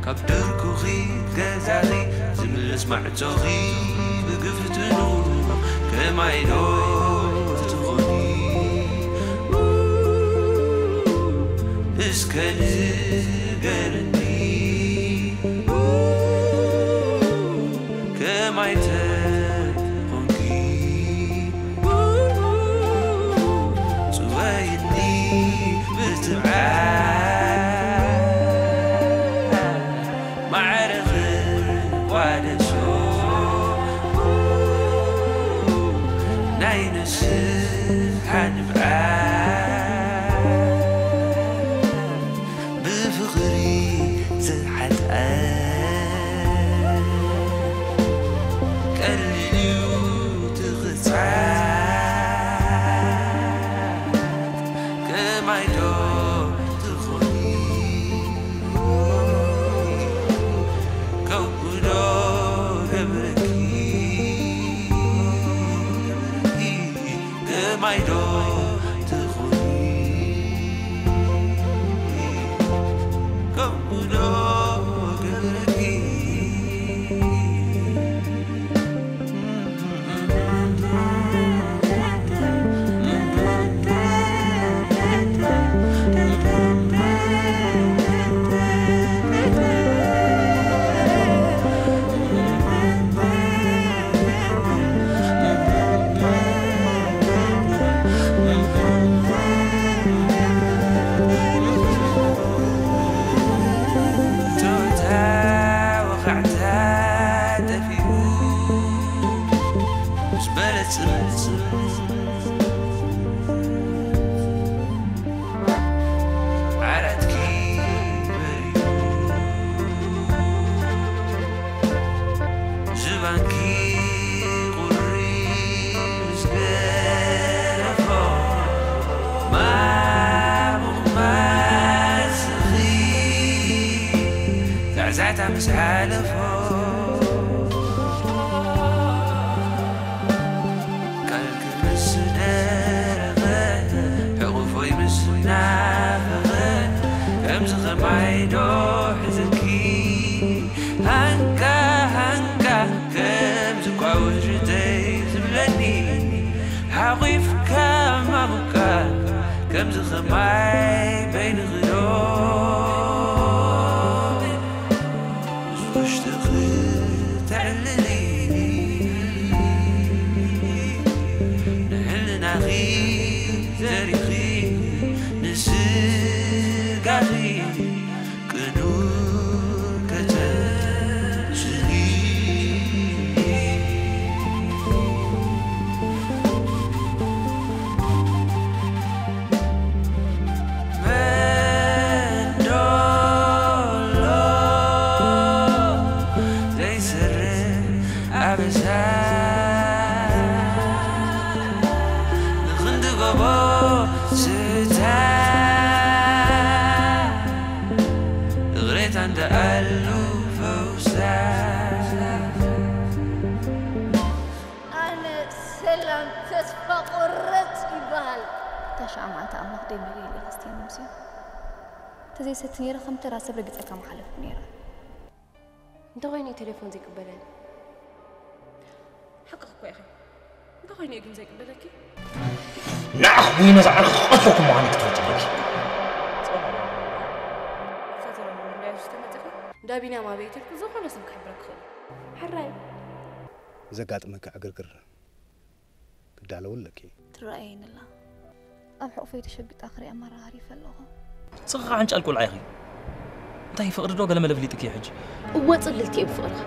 ካብ ደርኩኺ ገዛኺ ዝምለስ ማዕጾኺ ብግፍትኑ ከማይ ዶ ትኾኒ? እስከ ንገርኒ ከማይ ተኾንኪ ጽወይኒ ብትብዓት ማዕረ ክቋደሶ ናይ ንስሓ ንብዓት ብፍቕሪ ዝሓጥኣ ቀሊል እዩ ትኽጻት ከማይ ዶ ትኾኒ ከምኡ ዶ ገብረኪ ከማይ ዶ ትኾኒ ከምኡ ዶ ገብረኪ ቶታ ወኻዕታ ጠፊኡ ምስ በለ ጽምጽም ዓራትኪ በሪዱ ዝባንኪ ቁሪ ምስ ገረፎ ማሙቕ ማስኺ ዛዕዛዕታ ምስ ሓለፎ ቃልኪ ምስ ደረቐ ሕቑፎይ ምስ ናፈቐ ከምዚ ኸማይ ዶ ሕዝኪ ሃንካ ሃንካ ከምዚ ኳ ውሽጠይ ዝብለኒ ሓቑፍካ ማሙካ ከምዚ ኸማይ በይንኺ ዶ ውሽጥኺ ተዕልሊ ንሕልናኺ ዘሪኺ ንስጋኺ ቅኑዕ ከተስሊ መንዶሎ ዘይስርሕ ኣበሳ ንኽንዲ ጎቦ ስታ እግሬታ እንደ ኣሉ ፈውሳ ኣነ ሰላም ተስፋ ቆረጽ ይበሃል። እታ ሻዓ መዓልቲ ኣምላኽ ደይመልየለይ ክርስትያን ነብሲ። ተዘይሰቲ ነይረ ከም ተራ ሰብ ረጊጸካ ምሓለፍኩ ነይረ። እንተኾይኑ እዩ ቴሌፎን ዘይቅበለኒ። ሓቅኺ እኮ ኢኺ። እንተኾይኑ እዩ ግን ዘይቅበለኪ። ንዓኺ ኮይነ ዝዓርኩ ክቐትለኪ ምዃነይ ክትፈልጢ ኣለኪ። ኣብዛ ዘረባ ምድላዩ ዝተመጸኺ? እንዳ ቢንያም ኣበይ ትልኩ ዝኾነ ሰብ ክሕብረኪ ይኽእል። ሕራይ። ዘጋጥመኪ ዕግርግር ክዳለዉ ኣለኪ። ትረኣየኒ ኣላ። ኣብ ሕቑፈይ ተሸጊጣ ክሪኣ መራሃሪፈ ኣለኹ። ንስኺ ኸዓ ዕንጫል ቆልዓ ኢኺ። እንታይ ፍቕሪ ዶ ገለ መለ ፍሊጥኪ እዩ ሕጂ? እወ ጽልልቲ እየ ብፍቕርኻ።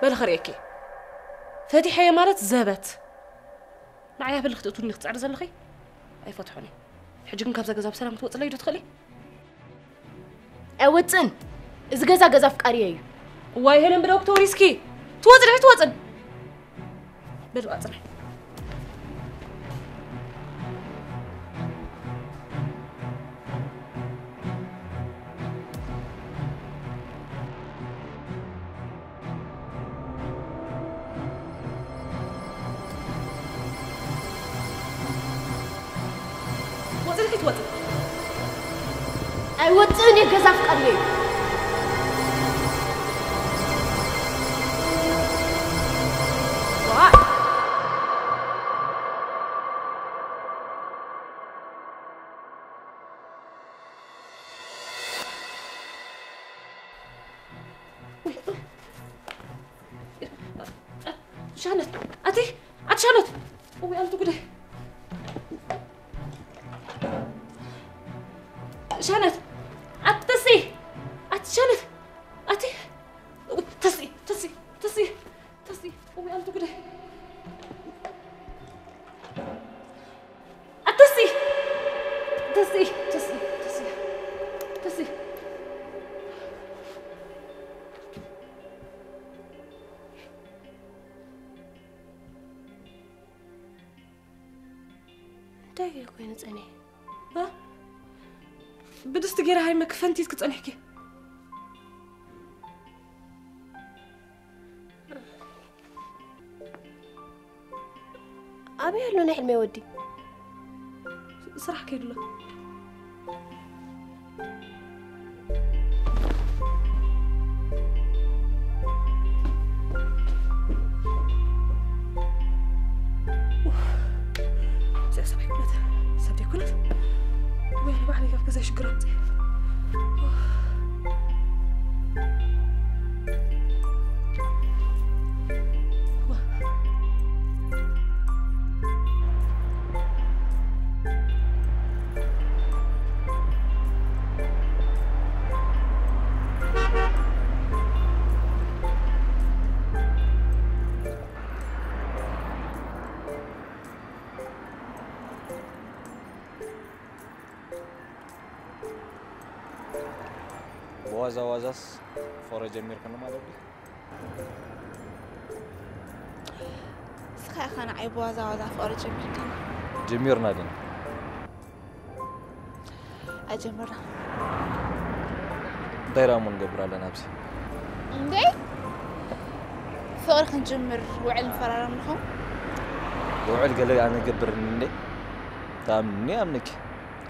በሊ ክርእየኪ። ፈቲሐዮ ማለት ዘበት። ንዓይ ኣበል ክትእትውኒ ክትጽዕሪ ዘለኺ ኣይፈትሖን እየ። ሕጂ ግን ካብዛ ገዛ ብሰላም ክትወጽለይ ዶ ትኽእሊ? ኣይወጽእን። እዚ ገዛ ገዛ ኣፍቃሪየ እዩ። እዋይ ሄለን ብደው ክትወሪ እስኪ። ትወጽን ዶ ትወጽን? በል ዋጽን። ስልኪ ትወጽእ። ኣይወጽእን እየ፣ ገዛ ፍቃድ እየ። ዋይ። ሻነት፣ ኣቲ፣ ኣቲ ሻነት። እውይ፣ ኣንቲ ጉዳይ። ሻነት፣ ኣቲ ተሲ፣ ኣቲ ሻነት፣ ኣቲ፣ እውይ፣ ተሲ፣ ተሲ፣ ተሲ፣ ተሲ። እውይ፣ ኣንቲ ጉዳይ። ኣቲ ተሲ፣ ተሲ፣ ተሲ፣ ተሲ፣ ተሲ። እንታይ ኢሉ ኮይኑ ጸኒሑ? እ? ብድስቲ ገይረ ሃይመ ክፈንቲት ክጸኒሕኪ። ኣበይ ኣሎ ናይ ሕልመይ ወዲ? ስራሕ ከይዱ ኣሎ። እዚኣ ሰብኣይ ኩነት ሰብ ዘይኮነት። ወይ ኣነ ባዕለይ ካብ ገዛይ ሽግር ኣምፅእ። ብዋዛ ዋዛስ ፍቕሪ ጀሚርክኒ ማለት ድዩ? እስኻ ኢኻ ንዓይ ብዋዛ ዋዛ ፍቕሪ ጀሚርካኒ። ጀሚርና ዲና? ኣጀምርና። እንታይ ደኣ እሞ ንገብር ኣለና ኣብዚ? እንዴ? ፍቕሪ ክንጅምር ውዕል ንፈራረም ንኸውን? ውዕል ገለ ኣነ ገብርኒ እንዴ? ትኣምንኒ ኣምንኪ።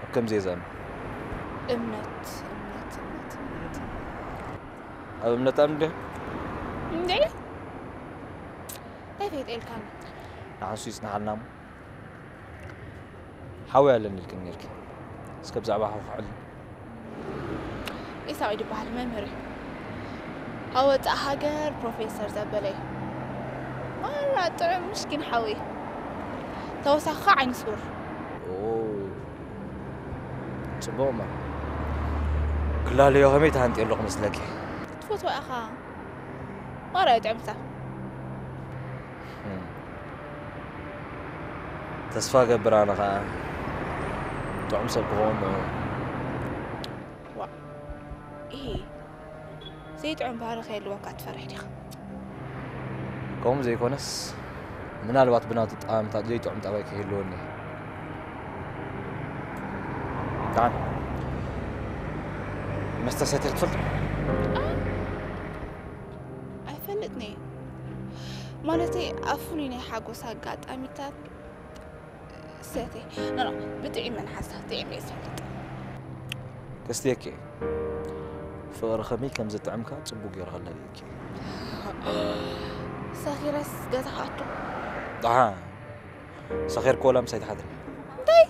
ኣብ ከምዚ እየ ዝኣምን። እምነት፣ እምነት፣ እምነት፣ እምነት። ኣብ እምነት ኣምን ድየ? እንዴ? እንታይ ፈይጠ ኢልካኒ? ንሓንሱ ይጽንሓልና እሞ። ሓወይ ኣለኒ ኢልክኒ ነይርኪ። እስከ ብዛዕባ ሓውኺ ኣዕልኒ። ኢሳቕ እዩ ዝበሃል መምህር እዩ። ኣብ ወጻእ ሃገር ፕሮፌሰር ዘበለ እዩ። ማራ ጥዑም ምስኪን ሓወይ። ተወሳኺ ኸኣ ዓይኒ ስውር። ኦ፣ ጽቡቕ እሞ። ክላለዮ ከመይ ተሃንጥየ ኣለኹ መስለኪ? ትፈትዋ ኢኻ። ማራ እዩ ጥዑም ክሳብ። እም። ተስፋ እገብር ኣነ ኸኣ ጥዑም ሰብ ክኸውን ንዑ። ዋእ፣ ኢሂ፣ ዘይጥዑም ባህሪ ከይህልወካ ትፈርሕ ዲኻ? ከምኡ ዘይኮነስ፣ ምናልባት ብናቱ ጠማምታ ዘይጥዑም ጠባይ ከይህልወኒ። ደሓን መስተ ሰትየ ትፈልጥ? ኣይፈልጥን እየ። ማለተይ፣ ኣብ ፍሉይ ናይ ሓጎስ ኣጋጣሚታት ሰትየ። ኖ፣ ኖ፣ ብጥዒመ ንሓንሳብ ጥዒመ እየ ዝፈልጥ። ከስትየኪ እየ። ፍቕሪ ከመይ ከም ዘጥዕም ከኣ ጽቡቕ ገይረ ከላልየኪ እየ። ሰኺረስ ገዛ ክኣቱ? ደሓን። ሰኺርኪ ወላ ምሳይ ትሓድሪ? እንታይ?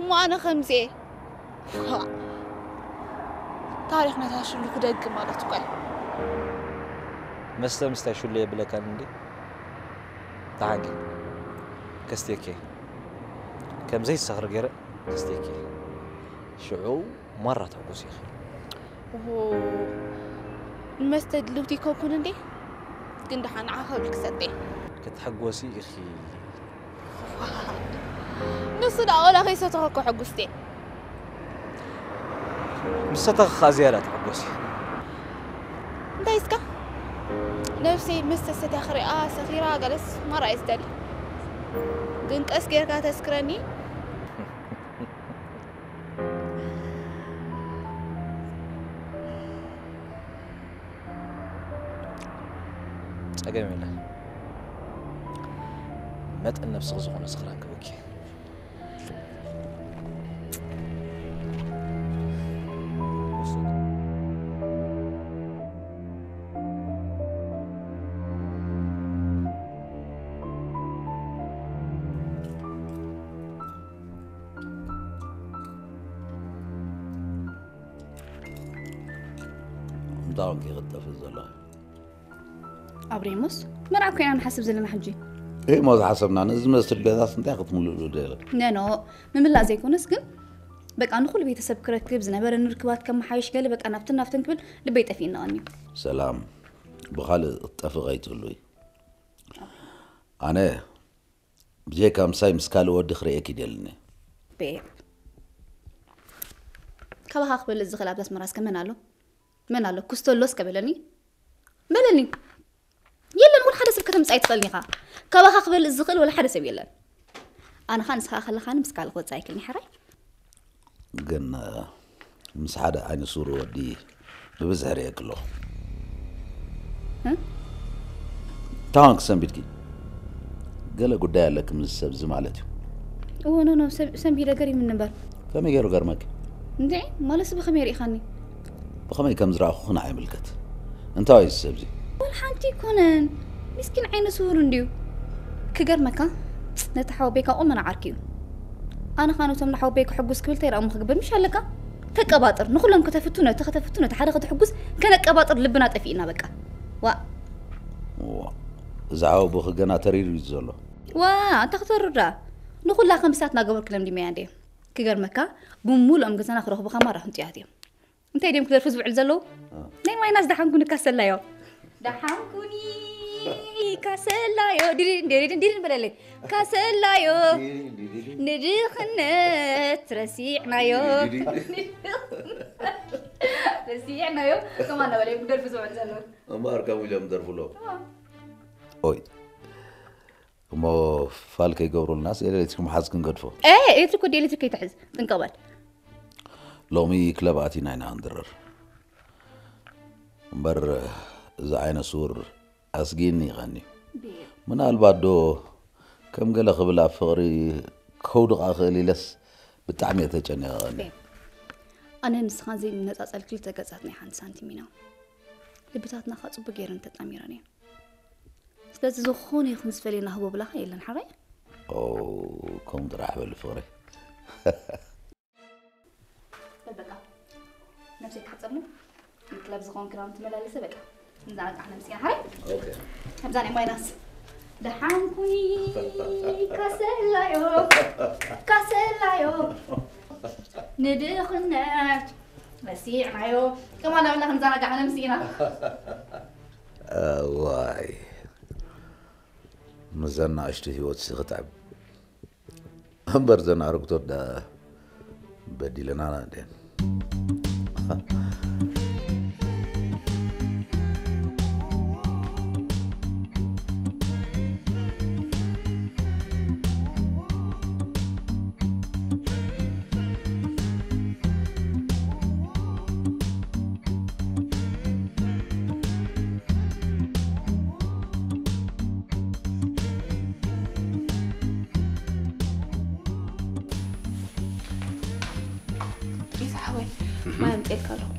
እሞ ኣነ ከምዚ እየ። ፋእ። ታሪኽ ነታ ሽሉ ክደግም ማለት እኮ እዩ። መስተ ምስታይ ሽሉ የብለካን እንዴ? ደሓን ግን ከስትየኪ እየ። ከም ዘይትሰኽሪ ገይረ ከስትየኪ እየ። ሽዑ ማራ ተሕጉሲ ኢኺ። ኦሆ፣ ንመስተ ድልውቲ ኣይኮንኩን እንዴ? ግን ደሓን ንዓኻ ክብል ክሰተ እየ። ክትሕጎሲ ኢኺ። ንሱ ደኣ ዋላ ከይሰተኹ እኮ ሕጉስቲ እየ። ምስ ሰተኺ ኸኣ ዝያዳ ትሕጎሲ። እንታይ እስካ? ነብሰይ መስተ ሰትያ ክሪኣ ሰኺራ ገለስ ማራ እየ ዝደሊ። ግን ቀስ ጌርካ ተስክረኒ። ጸገም የለን። መጠን ነብስኺ ዝኾነ ስኽራን ክህበኪ። ታውን ክጥጠፍ ዘሎ። ኣብሬሞስ መርዓ እኮ ኢና ንሓስብ ዘለና ሕጂ። ይህ ሞ ዝሓሰብና ነዚ መስል ገዛስ እንታይ ክትምልሉ ደለ? ነኖ ምምላእ ዘይኮነስ ግን በቃ ንኹሉ ቤተሰብ ክረክብ ዝነበረ ንርክባት ከመሓየሽ ገለ በቃ ናብትን ናብትን ክብል ልበይ ጠፊእና ቀኒ። ሰላም ብኻልእ ክትጠፍእ ከይትህሉ እዩ። ኣነ ብጀካ ምሳይ ምስ ካልእ ወዲ ክርእየኪ ይደልኒ። ቤብ ካባኻ ክበልፅ ዝኽእል ኣብዛ ኣስመራ እስከ መን ኣሎ? መን ኣሎ? ኩስቶሎ እስከ በለኒ በለኒ። የለን፣ ወላ ሓደ ሰብ ከተምፅእ ኣይትኽእልን ኢኻ። ካባኻ ክበልፅ ዝኽእል ወላ ሓደ ሰብ የለን። ኣነ ኸኣ ንስኻ ከለኻኒ ምስ ካልእ ክወፅእ ኣይክእልን፣ ሓራይ። ግን ምስ ሓደ ዓይነ ስውር ወዲ ብብዝሒ ርእየኪ ኣለኹ። ታዋን ክሰንቢድኪ ገለ ጉዳይ ኣለኪ ምስ ሰብዚ ማለት እዩ። እዎ ኖ ኖ ሰብ- ሰንቢደ ገሪምኒ እምበር። ከመይ ገይሩ ገርመኪ? እንዴ ማለትስ ብኸመይ ርኢኻኒ? ብኸመይ ከም ዝረኣኹ ንዓይ ይምልከት። እንታይ እዩ እዚ ሰብዚ? ወላ ሓንቲ ኣይኮነን። ምስኪን ዓይነ ስውር እንድዩ። ክገርመካ ነቲ ሓወቦይ ካብ ቁመና ዓርኪ እዩ። ኣነ ኸኣ ነቶም ንሓወቦይ ከሐጉስ ክብል እንታይ ደኣ እሞ ክግበር ምሽ ኣለካ? ተቀባጥር ንኹሎም ከተፍቱ ነቲ ከተፍቱ ነቲ ሓደ ከተሕጉስ ከነቀባጥር ልብና ጠፊእና በቃ። ዋእ ዋ፣ እዚ ሓወቦኺ ገና ተሪሩ እዩ ዘሎ። ዋ ኣንታ ክተርዳ ንኹላ ከም ብሳት ናገበርኩ ለምዲመያ እንዴ። ክገርመካ ብምሉኦም ገዛና ክረኽቡ ከማራ ህንጥያት እዮም። እንታይ ድዮም ክደርፉ ዝውዕል ዘለዉ? ናይ ማይናስ ደሓንኩኒ ካሰላዮ። ደሓንኩኒ ካሰላዮ ዲሪን ዲሪን ዲሪን በለለይ። ካሰላዮ ንድኽነት ረሲዕናዮ። ረሲዕናዮ። ከማን ነበለ ክደርፉ ዝውዕል ዘለዉ። እምበኣር ከምኡ ኢሎም ደርፉ ኣለዉ። ኦይ እሞ ፋል ከይገብሩልናስ ኤሌክትሪክ ምሓዝ ክንገድፎ። ኤ ኤሌክትሪክ ወዲ ኤሌክትሪክ ከይትሕዝ ጥንቀቕ በል። ሎሚ ክለብ ኣቲና ኢና ክንድርር። እምበር እዚ ዓይነ ስውር ኣስጊኒ ይቐኒ። ምናልባት ዶ ከም ገለ ክብል ኣብ ፍቕሪ ከውድቓ ክእል ኢለስ ብጣዕሚ እየ ተጨኒቐ ቀኒ። ኣነ ንስኻን ዘይነጻጸል ክልተ ገጻት ናይ ሓንቲ ሳንቲም ኢና። ልብታትና ኸኣ ጽቡቅ ገይረን ተጣሚረን እየን። ስለዚ ዝኾነ ይኹን ዝፈልየና ህቦ ብላኻ የለን ሓራይ። ኦ ከምኡ ጥራሕ በሊ ፍቕረይ። በቃ ነብሰይ ክሕጸብ ነው። ንክለብ ዝኸውን ክዳውንቲ መላልሰ በቃ ንዛረጋሕ ነምስያ ሓራይ። ኦኬ ከምዛ ናይ ማይናስ ደሓንኩኒ ካሰላዮ ካሰላዮ ንድኽነት ረሲዕናዮ። ከማን ኣበላ ክንዘናጋዕ ነምስኢና። ዋይ ምዘና ኣሽቱ ህይወት ሲ ክትዕብ እምበር ዘን ኣረግቶት ዳ በዲለናና እንዴን። ኢሳ ሓወይ ማይ ኣምፅኤልካ ኣለኹ።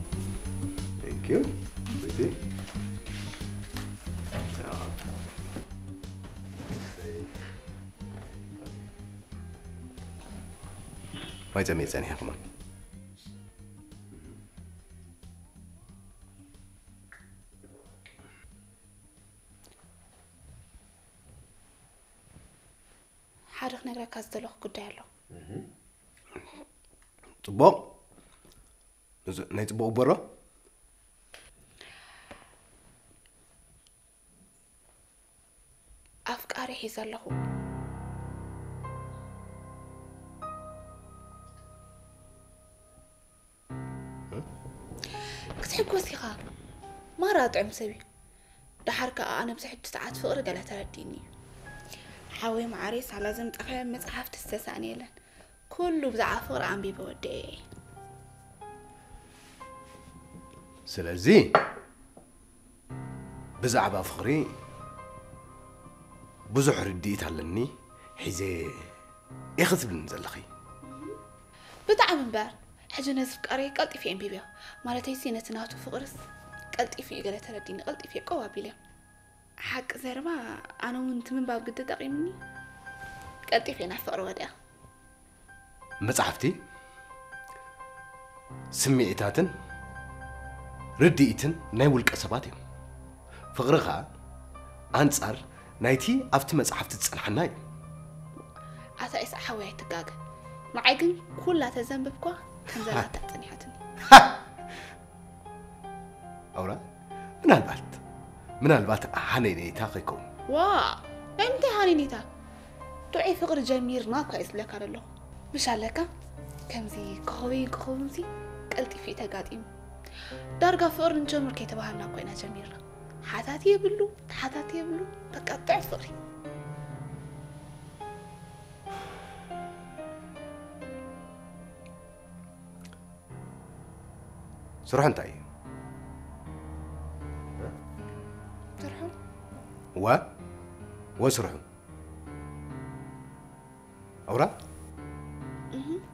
Thank you. Pretty. ማይ ፀሚእ ፀኒሐ ከማን። ሓደ ክነግረካ ዝደለኹ ጉዳይ ኣሎ። ፅቡቕ። ናይ ፅቡቕ በሮ። ኣፍቃሪ ሒዘ ኣለኹ። ክትሕጎስ ኢኻ። ማራ ጥዑም ሰብ እዩ። ደሓር ከኣ ኣነ ኣብዚ ሕጂ ሰዓት ፍቕሪ ገለ ተረዲእኒ እዩ። ሓወይ መዓረይ ሳላ ዘምጻኻዮ መጽሓፍቲ ዝተሳእነ የለን። ኩሉ ብዛዕባ ፍቕሪ ኣንቢበ ወዲኤ እየ። ስለዚ ብዛዕባ ፍቕሪ ብዙሕ ርድኢት ኣለኒ ሒዘ ኢኺ ትብልኒ ዘለኺ። ብጣዕሚ እምበር ሕጂ ነዚ ፍቃረይ ቀልጢፈ ኣንቢበዮ። ማለተይሲ ነቲ ናቱ ፍቕርስ ቀልጢፉ እዩ ገለ ተረዲኒ፣ ቀልጢፈ ቆብ ኣቢለዮ። ሓቂ ዘረባ ኣነ እውን እቲ ምንባብ ግዲ ጠቒምኒ። ቀልጢፈ ናብ ፍቕሪ ወዲኣ። መጻሕፍቲ ስምዒታትን ርድኢትን ናይ ውልቀ ሰባት እዮም። ፍቕሪ ኸኣ ኣንጻር ናይቲ ኣብቲ መጽሓፍቲ ዝጸንሓና እዩ። ኣታ ኢሳቕ ሓወይ ኣይትጋገ። ንዓይ ግን ኩላ ተዘንብብኳ ከም ዘላታ ጸኒሓትኒ። ኣውራ ምናልባት ምናልባት ሃነይነይታ ከይከውን። ዋ ናይ ምንታይ ሃነይነይታ? ጥዑይ ፍቕሪ ጀሚርና እኳ እየ ዝብለካ ዘለኹ። ምሽ ኣለካ ከምዚ ክኸውን ክኸውን ሲ ቀልጢፉ እዩ ተጋጢሙ። ዳርጋ ፍቕሪ ንጀምር ከይተባሃልና እኮ ኢና ጀሚርና። ሓታት የብሉ ተሓታት የብሉ። በቃ ጥዑይ ፍቕሪ። ስርሑ እንታይ እዩ? ስርሑ ወ ወ ስርሑ ኣውራ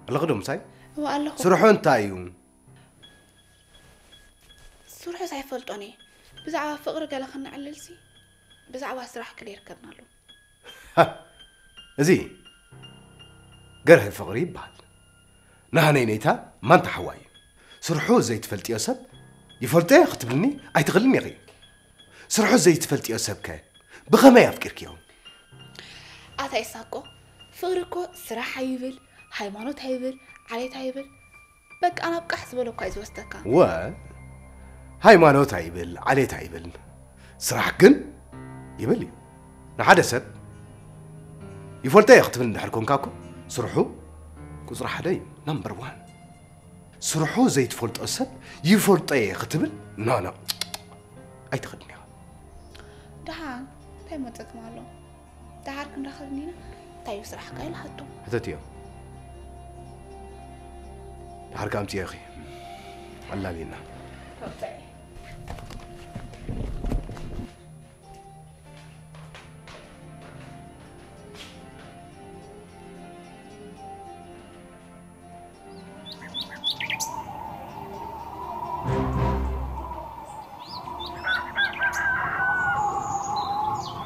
ኣለኹ ዶ ምሳይ? እዋ ኣለኹ። ስርሑ እንታይ እዩ? ስርሑ ሳይፈልጦን እየ። ብዛዕባ ፍቕሪ ገለ ክነዕልልሲ ብዛዕባ ስራሕ ክለ ይርከብናሉ። እዚ ገርህ ፍቕሪ ይበሃል። ንሃነይ ነይታ ማንታ ሓዋይ እዩ። ስርሑ ዘይትፈልጥዮ ሰብ ይፈልጦ እየ ክትብልኒ ኣይትኽእልን ኢኺ። ስርሑ ዘይትፈልጥዮ ሰብከ ብኸመይ ኣፍቂርክዮ? ኣታ ኢሳቆ ፍቕሪ እኮ ስራሕ ኣይብል፣ ሃይማኖት ኣይብል፣ ዓሌት ኣይብል፣ በቃ ናብ ቃሕ ዝበለ እኳ እዩ ዝወስደካ። ወ ሃይማኖት ኣይብል፣ ዓሌት ኣይብል፣ ስራሕ ግን ይብል እዩ። ንሓደ ሰብ ይፈልጦ እየ ክትብል እንድሕር ኮንካ እኮ ስርሑ ቁፅሪ ሓደ እዩ፣ ናምበር ዋን። ስርሑ ዘይትፈልጦ ሰብ ይፈልጦ እየ ክትብል ኖ ኖ ኣይትኽድን ኢኻ። ደሓን እንታይ መፀክም ኣሎ? ደሓር ክንራኸብ እኒና እንታይ እዩ ስራሕካ ኢለ ሓቶ። ሕተትዮ። ደሓር ከምፅዮ ኢኺ ኣላሊና።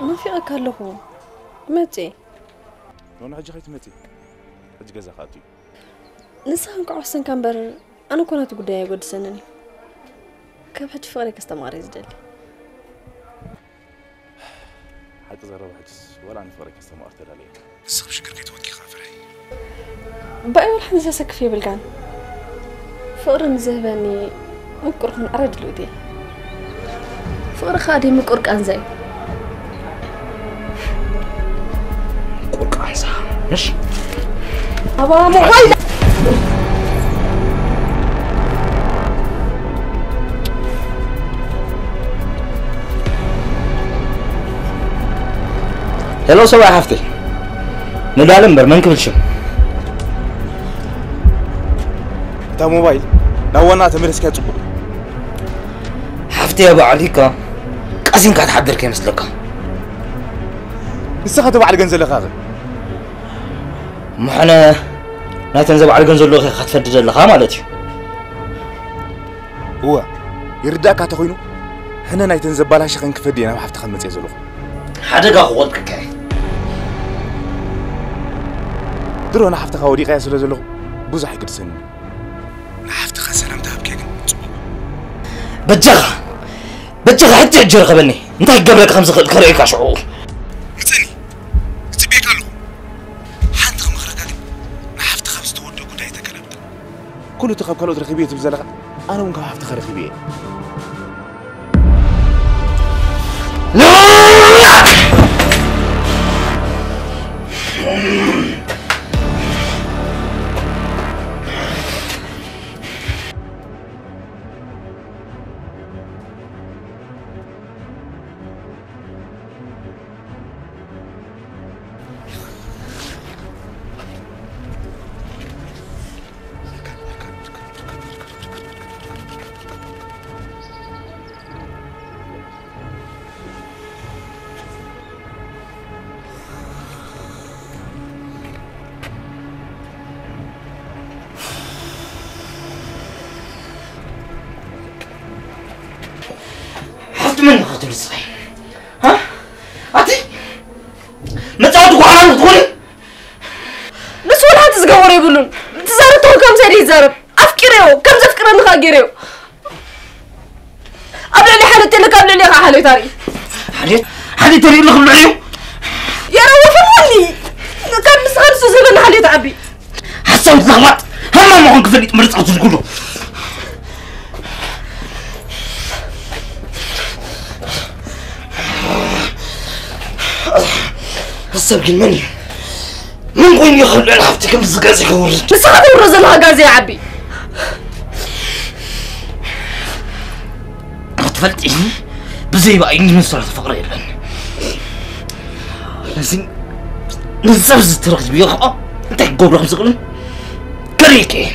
ናፊቐካ ኣለኹ። መጽኤ። ኖኖ ሕጂ ከይትመጺ። ሕጂ ገዛ ክኣቱ እዩ። ንስኻ እንኳዕ ወሰንካ እምበር ኣነ እኮ ናቱ ጉዳይ ኣይጎድሰንን እዩ። ካብ ሕጂ ፍቕረይ ከስተማቕር እየ ዝደሊ። ሓቂ ዘረባ ሕጅስ ወላ ኣነ ፍቕረይ ከስተማቕር ተዳልየ። ንስኺ ብሽግር ከይትወድቂ ኢኻ ፍርሒ። ባይ ወላ ሓንቲ ዘሰክፍ የብልካን። ፍቕሪ ንዝህበኒ ምቁር ክምዕረ ድልውቲ እየ። ፍቕሪ ከኣ ደይ ምቁር ቃንዛ እዩ። ቁርቃንሳ ምሽ ኣባ ሞባይል ሄሎ ሰብኣይ ሓፍተይ ንዳል እምበር መን ክብል ሽም እታ ሞባይል ናብ ዋና ተመለስካ ጽቡቕ ሓፍተይ ኣባዓል ኢካ ቀሲንካ ትሓድር ከይመስለካ ንስኻ ተባዕል ገን ዘለኻ ኸ ምሕነ ናይተን ዘባዕል ገን ዘለኹ ኢኻ ክትፈዲ ዘለኻ ማለት እዩ እወ ይርዳእካ ተኾይኑ ሕነ ናይተን ዘባላሸኸን ክፈዲ እየ ናብ ሓፍትኻ መፅየ ዘለኹ ሓደጋ ክቆልቅልካ እየ ድሮ ንሓፍትኻ ወዲቐያ ስለ ዘለኹ ብዙሕ ኣይግድሰኒ ንሓፍትኻ ሰላምታ ሃብክያ ግን ፅቡቕ በጃኻ በጃኻ ሕጂ ሕጂ ርኸበኒ እንታይ ክገብረካ ከም ዝኽእል ከርእየካ ሽዑ ምፅኒ እፅበየካ ኣለኹ ሓንቲ ክመኽረካ ግን ንሓፍትኻ ብዝተወደኦ ጉዳይ ተገላብጥ ኩሉ እቲ ካብ ካልኦት ረኺበዮ ትብል ዘለኻ ኣነ እውን ካብ ሓፍትኻ ረኺበ እየ ሓፍቲ መን ኢኻ ትብል ንስኺ? ኣቲ መጻወቲ ጓሓና ክትኾኒ ንሱ ወላ ሓንቲ ዝገበሮ የብሉን። ትዛረብ ተኾን ከምዚ ኢሉ ይዛረብ። ኣፍቂረዮ ከም ዘፍቅረኒ ከዓ ገይረዮ። ኣብ ልዕሊ ሓልዮት የለ፣ ካብ ልዕሊ ኢኻ ሓልዮት ኣርኢ። ሓልዮት? ሓልዮት ተርኢ ኣለኹ ልዕሊኡ? የረወፈኒ። ካብ ንስኻ ንሱ ዝህበኒ ሓልዮት ዓቢ። ሓሳዊት ለኽባጥ፣ ሃማም ምዃን ክፈልጥ ምርጻ ዝድግሉ። ሰብ ግን መን እዩ? መን ኮይኑ እዩ ካብ ልዕሊ ሃብቲ ከምዚ ጋዜ ክወርድ? ንስኻ ትውሮ ዘለኻ ጋዜ ይዓቢ። ክትፈልጢ፣ ብዘይ ብኣይ ዝመስሎ ፍቕሪ የለን። ነዚ ንሰብ ዝተረኽብዮ ከዓ እንታይ ክገብሮ ከም ዝኽእል ከርእየኪ እየ።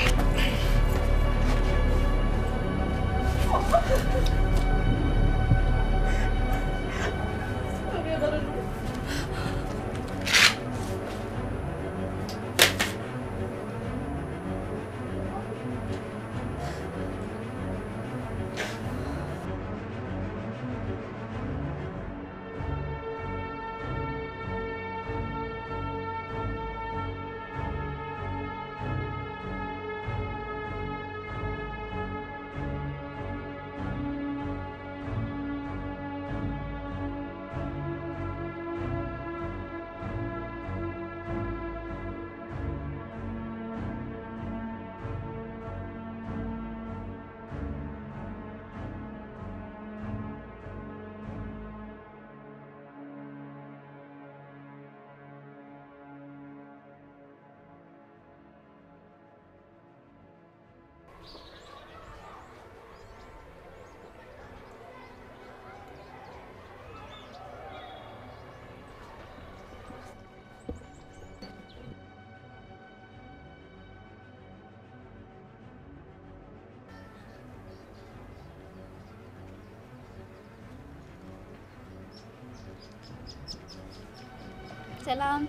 ሰላም፣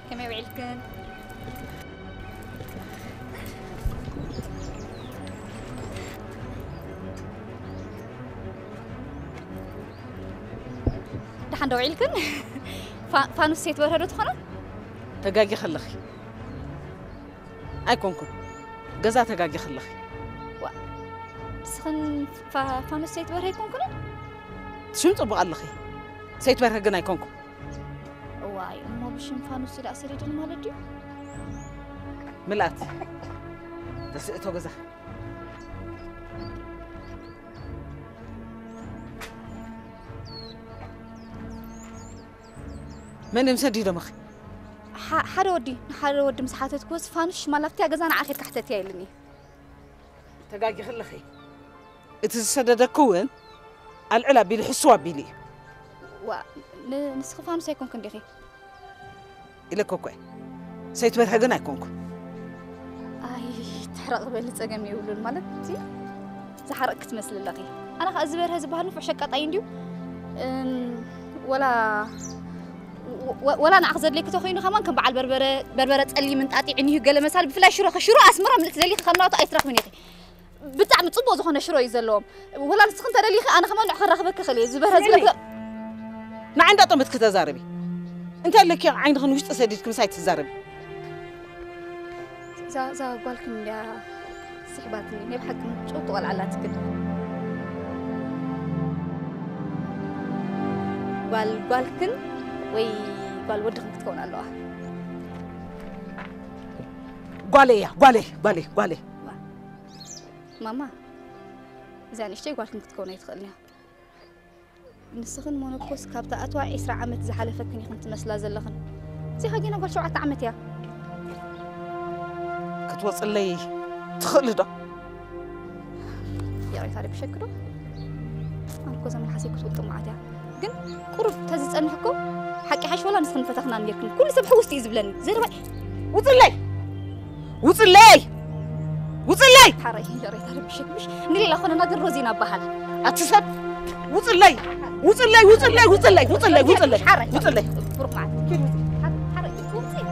ከመይ ውዒልክን? ደሓን ዶ ውዒልክን? ፋ-፣ ፋኑስ ሴት በርሀ ዶ ትኾና? ተጋጊኺ ኣለኺ። ኣይኮንኩን። ገዛ ተጋጊኺ ኣለኺ። ዋ፣ ንስኽን ፋ-፣ ፋኑስ ሴት በርሀ ኣይኮንኩንን? ሽም ጽቡቕ ኣለኺ። ሴት በርሀ ግን ኣይኮንኩን። እዋይ፣ እሞ ብሽም ፋኑስ ኢላ ሰዲድን ማለት ድዩ? ምልኣት። ተስእቶ ገዛ። መን እዮም ሰዲዶምኺ? ሓ-፣ ሓደ ወዲ፣ ንሓደ ወዲ ምስ ሓተትኩዎስ ፋኑስ ሽማ ላብቲ ገዛ ንዓ ኬድካ ሕተትያ ኢሉኒ። ተጋጊኺ ኣለኺ። እቲ ዝሰደደኪ እውን ኣልዕል ኣቢሉ ሕስው ኣቢሉ እዩ። ዋ፣ ን-፣ ንስኺ ፋኑስ ኣይኮንክን ዲኺ? ኢለኪ እኮ እየ። ሰይትበርሀ ግን ኣይኮንኩን። ኣይ፣ ትሕረቕ በሊ፣ ጸገም የብሉን። ማለት፣ እቲ ዝሓረቕኪ ትመስሊ ኣለኺ። ኣነ ኸኣ እዚ በርሀ ዝበሃል ንፉዕ ሸቃጣይ እንድዩ። እም፣ ወላ፣ ወ-፣ ወላ ንዓኺ ዘድልየኪ ተኾይኑ ከማን ከም በዓል በርበረ፣ በርበረ ጸሊም እንጣጢዕ እኒሁ ገለ መሳሊ፣ ብፍላይ ሽሮ፣ ሽሮ ኣስመራ ምልእቲ ዘሊኺ ከም ናቱ ኣይትረኽብን ኢኺ። ብጣዕሚ ጽቡቕ ዝኾነ ሽሮ እዩ ዘለዎም። ወላ ንስኺ እንተደሊኺ ኣነ ከማን ንዕ ከራኽበኪ እኽእል እየ። ዝበርሀ ስለ ዝበለ ንዓይ እንዳጠመትኪ ተዛረቢ። እንታይ ኣለኪ ዓይንኽን ውሽጢ ሰዲድኪ ምሳይ ትዛረቢ? እዛ፣ እዛ ጓልክን እንድያ ስሒባትኒ። ናይ ብሓቂ ጭውቲ ቆልዓ ኣላትክን። ጓል ጓልክን ወይ ጓል ወድኽን ክትከውን ኣለዋ። ጓለይ እያ፣ ጓለይ፣ ጓለይ፣ ጓለይ። ዋ። ማማ፣ እዚኣ ንእሽተይ ጓልክን ክትከውን ኣይትኽእልን እያ። ንስኽን ሞኖፖስ ካብ ትኣትዋ ዒስራ ዓመት ዝሓለፈክን ኢኽን ትመስላ ዘለኽን። እዚኣ ጌና ጓል ሸውዓተ ዓመት እያ። ክትወፅለይ ትኽእሊ ዶ? ይቕሬታ፣ ረቢሸኪ ዶ? ኣነ እኮ እዛ መልሓሰይ ክትውጥ መዓት እያ። ግን ቁሩብ ተዝፀንሕ እኮ ሓቂ ሓሽ ወላ ንስኽን ፈተኽና ነይርክን። ኩሉ ሰብ ሕውስቲ እዩ ዝብለኒ። ዘረባይ ውፅለይ! ውፅለይ! ውፅለይ! ሓራይ ይቕሬታ፣ ረቢሸኪ ምሽ? ንሌላ ኮነና ግን ሮዚና እበሃል። ኣቲ ሰብ! ውፅለይ! ውፅለይ! ውፅለይ! ውፅለይ! ውፅለይ! ውፅለይ! ሓራይ ውፅለይ! ብሩኽ መዓት። ሓራይ ውፅለይ!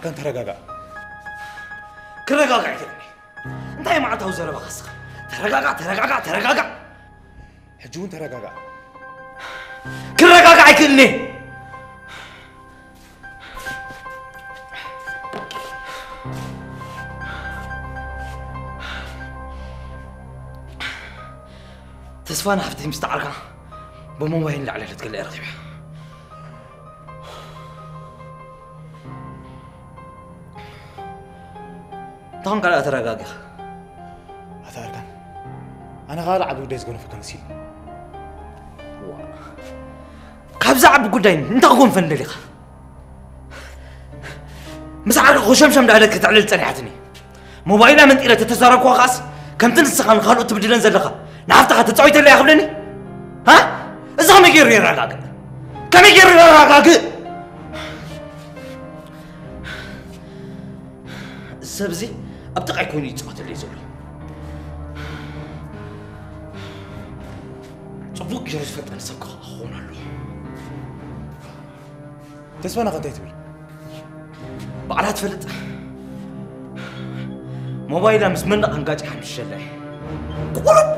ኣርካን ተረጋጋእ። ክረጋጋእ ኣይክእልን እየ። እንታይ መዓልታዊ ዘረባኻ እስኻ? ተረጋጋእ፣ ተረጋጋእ፣ ተረጋጋእ። ሕጂ እውን ተረጋጋእ። ክረጋጋእ ኣይክእልን እየ። ተስፋና ሃብቲ ምስ ተዓርካ ብሞባይል ላዕለለት ገለ ረኺበ። እንታኾን ካልኣ ተረጋጊኻ? ኣታ ኣርካን፣ ኣነ ኸኣ ዓቢ ጉዳይ ዝጎነፈካ መሲሉ። ዋ፣ ካብዛ ዓቢ ጉዳይ እንታይ ክጎንፈን ደሊኻ? ምስ ዓርኪ ኮሸምሸም ዳለ ከተዕልል ጸኒሓትኒ። ሞባይላ መንጢረ ተተዛረብኩዋ ከኣስ ከምቲ ንስኻ ንኻልኦት ትብድለን ዘለኻ ንሃፍትኻ ተጻዊተለይ ክብለኒ? ሃ? እዚ ከመይ ገይሩ የረጋግእ? ከመይ ገይሩ የረጋግእ? እዚ ሰብ እዚ ኣብ ጥቓይ ኮይኑ ይጻወተለይ ዘሎ። ጽቡቕ ገይሩ ዝፈልጠኒ ሰብ ከኣ ክኸውን ኣለዎ። ተስፋና ከ እንታይ ትብል? ባዕላ ትፈልጥ። ሞባይላ ምስ መን ኣንጋጭ ሓምሸለ። ቁሩብ፣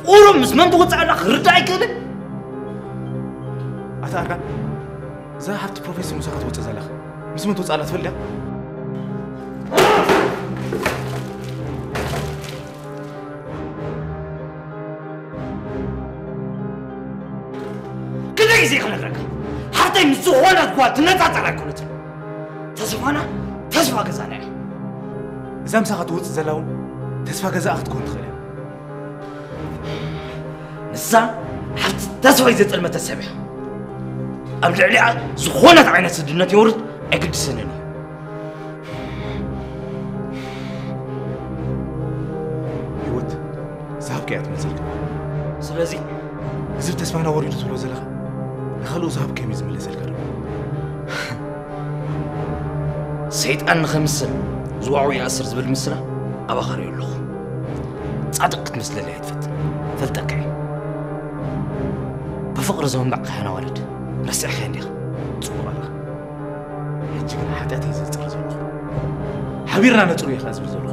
ቁሩብ ምስ መን ትወጽእ ኣላ ክርዳእ ኣይክእልን። ኣታ ኣርካን፣ እዛ ሓብቲ ፕሮፌሰር ምሳኻ ትወጽእ ዘለኻ ምስ መን ትወጽእ ኣላ ትፈልጥ እያ? ክንደይ ግዜ ክነግረካ? ሓፍተይ ምስ ዝኾነት ጓል ትነጻጸር ኣይኮነትን። ተስፋና ተስፋ ገዛና እያ። እዛ ምሳኻ ትወጽእ ዘላ እውን ተስፋ ገዛኣ ክትከውን ትኽእል እያ። ንሳ ሓፍቲ ተስፋይ ዘጸልመተ ሰብ እያ። ኣብ ልዕሊኣ ዝኾነት ዓይነት ስድነት የውርድ ኣይግድሰንን እዩ። ህይወት ዝሃብካ እያ ትመልሰልካ። ስለዚ ግዝፍ ተስፋና ወሪዱ ትብሎ ዘለኻ ንኻልኡ ዝሃብካ እዩ ዝምለሰልካ ዶ? ሰይጣን ንኸምስል ዝዋዕው ይኣስር ዝብል ምስላ ኣባኻ ርእዮ ኣለኹ። ጻድቕ ክትመስለለይ ኣይትፈትን። ፈልጠካ እየ። ብፍቕሪ ዘወንባዕካያን ኣዋልድ ረሲዕካየን ዲኻ? ጽቡቕ ኣለኻ። ሕጂ ግን ሓጢኣት እየ ዘጽሪ ዘለኹ። ሓቢርና ነጽሩ እየ ከኣ ዝብል ዘለኹ።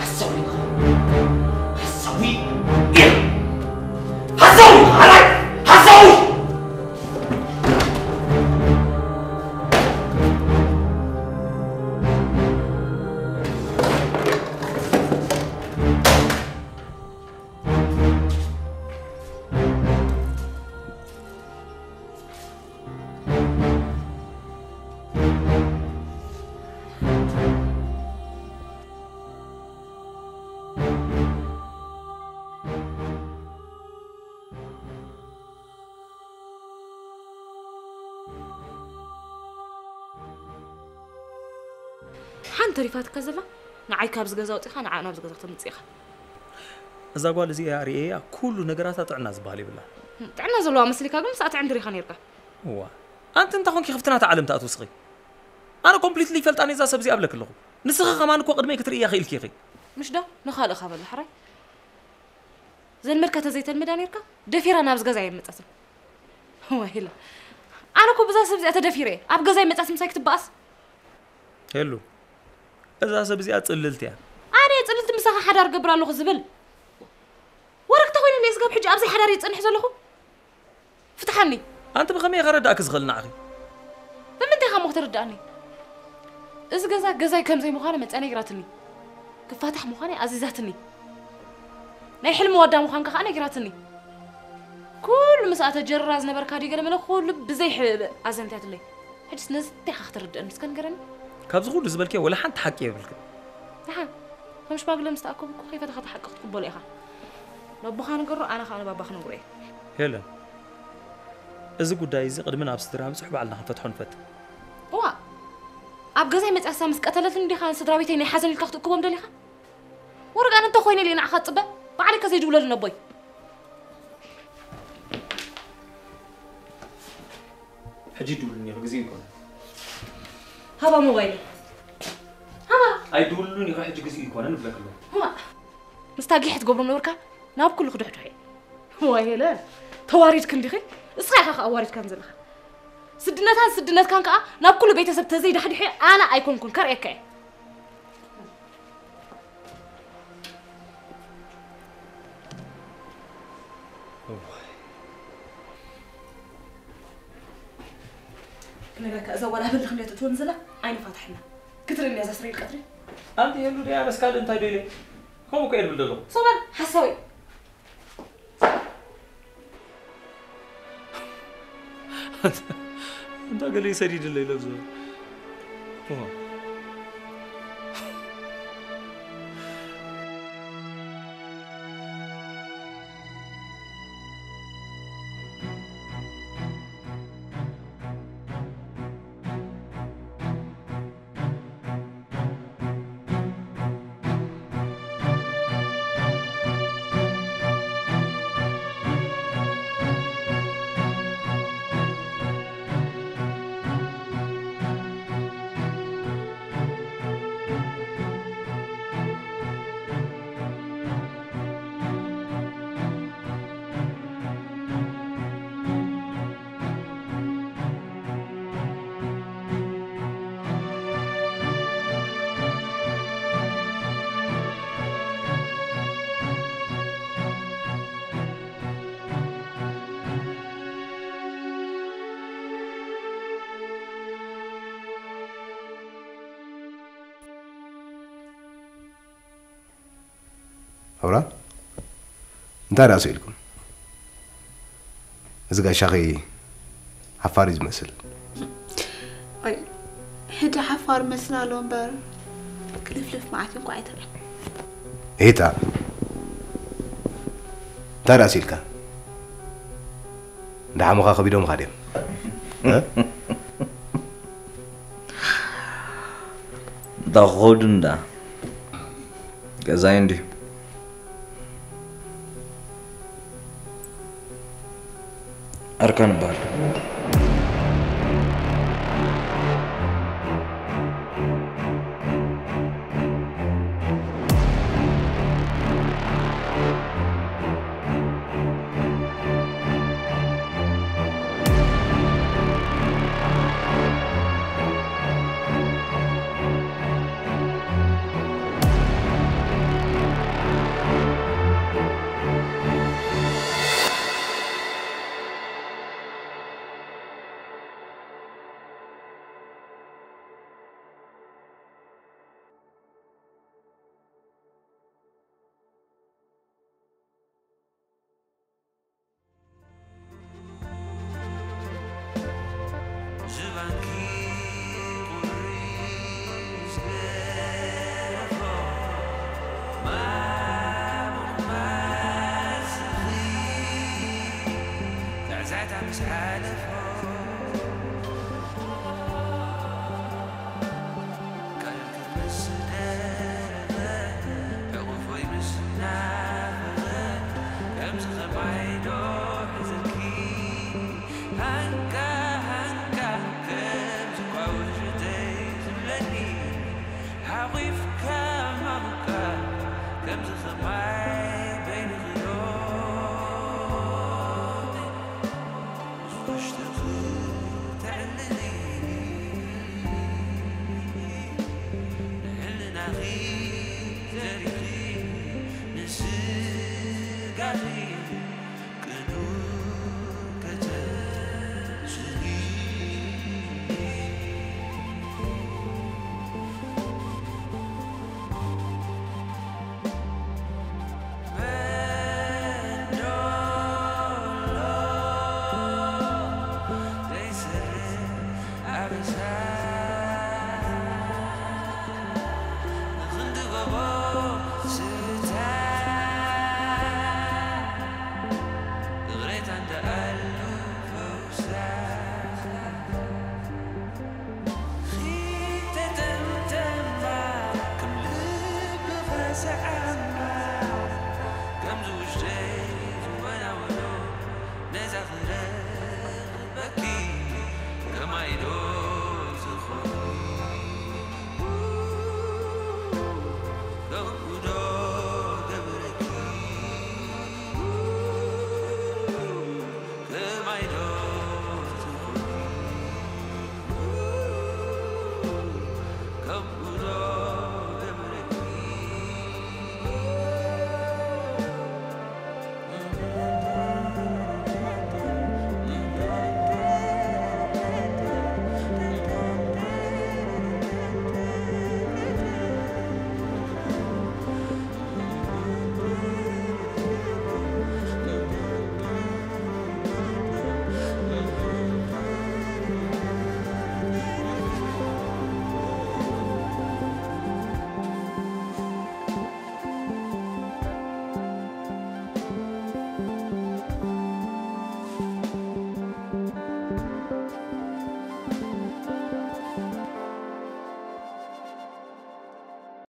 ሓሳዊ ኢኻ። ሓሳዊ ኢኻ። ሓሳዊ ኢኻ። ሓራይ። ሓሳዊ። ሓንቲ ተሪፋትካ ዘላ ንዓይ ካብዚ ገዛ ኣውጺኻ ንዓ ናብዚ ገዛ ክተምጽእ ኢኻ። እዛ ጓል እዚኣ ርእየያ ኩሉ ነገራታ ጥዕና ዝበሃል የብላ። ጥዕና ዘለዋ መስሊካ ግን ምስኣ ትዕንድር ኢኻ ነርካ። እዋ፣ ኣንቲ እንታይ ኮንኪ ክፍትናታ ዓለም ትኣትዊ ስኺ? ኣነ ኮምፕሊትሊ ይፈልጣ ነዛ ሰብ እዚኣ እብለኪ ኣለኹ። ንስኺ ከማን እኮ ቅድመይ ክትርእያ ክኢልኪ ኢኺ። ምሽ ዶ ንኻልእ ካበላ ሕራይ ዘልመድካ ተዘይተልምዳ ነርካ ደፊራ ናብዚ ገዛ የመጻትን። ወይላ ኣነ እኮ ብዛ ሰብ እዚኣ ተደፊረ ኣብ ገዛ ይመጻት ምሳይ ክትበኣስ። ሄሉ፣ እዛ ሰብ እዚኣ ጽልልቲ እያ። ኣነ ጽልልቲ ምሳኻ ሓዳር ገብር ኣለኹ ዝብል ወረክተ ኮይነ ነይ ስጋብ ሕጂ ኣብዚ ሓዳር ይጸንሕ ዘለኹ። ፍትሓኒ። ኣንቲ ብኸመይ ከረዳእኪ ዝኽእል ንዓኺ? ብምንታይ ኢኻ እሞ ክትርዳእኒ? እዚ ገዛ ገዛይ ከም ዘይምዃነ መጸ ነጊራትኒ። ክፋታሕ ምዃነይ ኣዚዛትኒ። ናይ ሕልሚ ዋዳ ምዃንካ ከኣ ነጊራትኒ። ኩሉ ምስ ኣተጀርራ ዝነበርካ ድዩ ገለ መለ ኩሉ ብዘይ ሕ-፣ ኣዘንትያትለይ። ሕጅስ ነዚ እንታይ ኢኻ ክትርድእኒ እስከ ንገረኒ? ካብዚ ኩሉ ዝበልክዮ ወላ ሓንቲ ሓቂ የብልክን። ደሓን፣ ከም ሽማግለ ምስ ተኣከቡ እኮ ከይፈተኻ እቲ ሓቂ ክትቅበሎ ኢኻ። ነቦኻ ንገሮ፣ ኣነ ኸኣ ንባባ ክነግሮ እየ። ሄለን፣ እዚ ጉዳይ እዚ ቅድሚ ናብ ስድራ ምጽሑ ባዕልና ክንፈትሖ ንፈትን። እዋ፣ ኣብ ገዛይ መጽያሳ ምስ ቀተለትኒ ዲኻ ንስድራ ቤተይ ናይ ሓዘን ኢልካ ክትእክቦም ደሊኻ? ወረቃን እንተ ኮይነ ኢለ ንዓኻ ጽበ፣ ባዕለይ ከ ዘይድውለሉ ነቦይ። ሕጂ ድውሉኒ ኢኺ፣ ግዜኡ ይኮነ። ሃባ ሞባይል። ሃባ። ኣይድውሉን ኢኺ፣ ሕጂ ግዜኡ ይኮነ ንብለክ ኣለኹ። እዋ። ምስታ ጊሕ ትገብሮ ነበርካ፣ ናብ ኩሉ ክድሕድሖ እየ። ዋይ ሄለ፣ ተዋሪድክ እንዲኺ? እስኻ ኢኻ ከኣ ኣዋሪድካን ዘለኻ። ስድነታን ስድነትካን ከኣ ናብ ኩሉ ቤተሰብ ተዘይዳሕዲሐ ኣነ ኣይኮንኩን ከርእየካ እየ። ክነግረካ እዛ ጓል ሃበል ክንደይ ትእትወኒ ዘላ ኣይንፋታሕና ክትርእኒ እያ እዛ ስረይል ቀትሪ። ኣንቲ የሉ ደይ ኣነስ ካልእ እንታይ ደልየ ከምኡ እኮ እየ ዝብል ዘለኹ። ሶባል ሓሳዊ። እንዳ ገለ ይሰዲድለይ ለብዘ ኣውራ እንታይ ደኣ ስኢልኩም? እዚ ጋሻኺ ሓፋር እዩ ዝመስል። ኣይ ሕጂ ሓፋር መስላሎ እምበር ክልፍልፍ መዓት እንኳ ኣይትርኢ። ሄታ እንታይ ደኣ ስኢልካ? እንዳሓሙኻ ከቢዶምኻ ድዮም? ዳኾዱ እንዳ ገዛይ እንዲ ኣርካን ይበሃል።